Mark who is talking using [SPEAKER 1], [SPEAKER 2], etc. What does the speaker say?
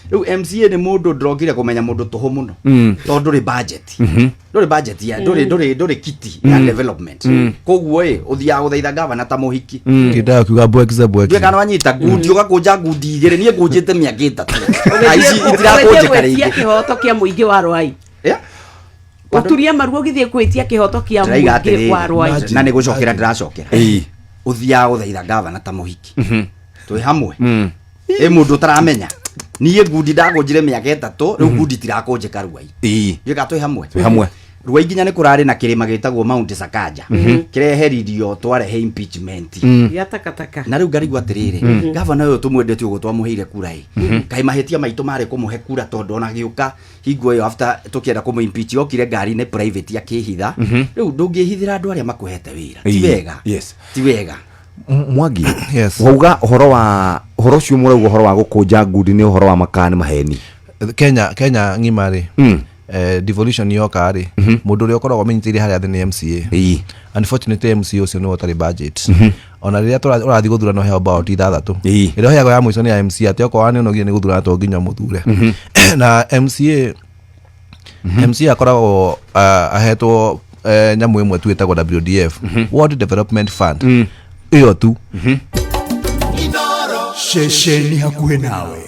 [SPEAKER 1] Rĩu MCA nĩ mũndũ ndĩrokire kũmenya mũndũ tũhũ mũno, tondũ ndũrĩ budget, ndũrĩ budget ya ndũrĩ kiti ya development. Koguo ĩ ũthiaga gũthaitha gavana ta mũhiki.
[SPEAKER 2] Kĩndaga kiuga bwekize bwekize.
[SPEAKER 1] Ndiũĩ kana wanyita ngundi, ũgakũnja ngundi igĩrĩ. Niĩ ngũnjĩte mĩaka 3 na ici itirakũnjĩka
[SPEAKER 3] gwĩtia
[SPEAKER 1] rĩngĩ.
[SPEAKER 3] Kĩhoto kĩa mũingĩ wa Rwai. Ũturie maru ũgĩthiĩ gwĩtia kĩhoto kĩa
[SPEAKER 1] Ndĩraiga
[SPEAKER 3] mũingĩ wa Rwai.
[SPEAKER 1] atĩrĩrĩ, na nĩ gũcokera ndĩracokera, ũthiaga gũthaitha gavana ta mũhiki. Twĩ hamwe? Ĩ mũndũ ũtaramenya, niĩ ngundi ndakũnjire mĩaka 3, rĩu ngundi itirakũnjĩka Ruai. Ndiũĩ kana twĩ hamwe.
[SPEAKER 4] Twĩ hamwe.
[SPEAKER 1] Ruai nginya nĩ kũrarĩ na kĩrĩma gĩtagwo Mount Sakaja kĩreheririo twarehe impeachment.
[SPEAKER 3] Gĩa takataka.
[SPEAKER 1] Na rĩu ngarigwo atĩrĩrĩ, gavana ũyũ tũmwendete ũguo, twamũheire kura, ĩ kaĩ mahĩtia maitũ marĩ kũmũhe kura? Tondũ ona gĩũka hingo ĩyo after tũkĩenda kũmũ impeach, okire ngari-inĩ private akĩhitha. Rĩu ndũngĩhithĩra andũ arĩa makũhete wĩra, ti wega. Ti wega.
[SPEAKER 4] Mwangi.
[SPEAKER 2] Yes.
[SPEAKER 4] Wauga ũhoro wa ũhoro ũcio mũrauga, ũhoro wa gũkũnja ngundi nĩ ũhoro wa makaa, nĩ maheni.
[SPEAKER 2] Kenya ng'ima rĩ, devolution yoka rĩ, mũndũ ũrĩa ũkoragwo amenyitĩire harĩa thĩ nĩ MCA. Unfortunately, MCA ũcio nĩwe ũtarĩ budget. Ona rĩrĩa ũrathiĩ gũthurana ũheo ballot ithathatũ, ĩrĩa ũheagwo ya mũico nĩ ya MCA, atĩ okorwo nĩ ũnogire nĩ gũthurana, to nginya mũthure. Na MCA akoragwo ahetwo nyamũ ĩmwe tu ĩtagwo WDF, Ward Development Fund, ĩyo tu.
[SPEAKER 5] Ceceni hakuhĩ nawe.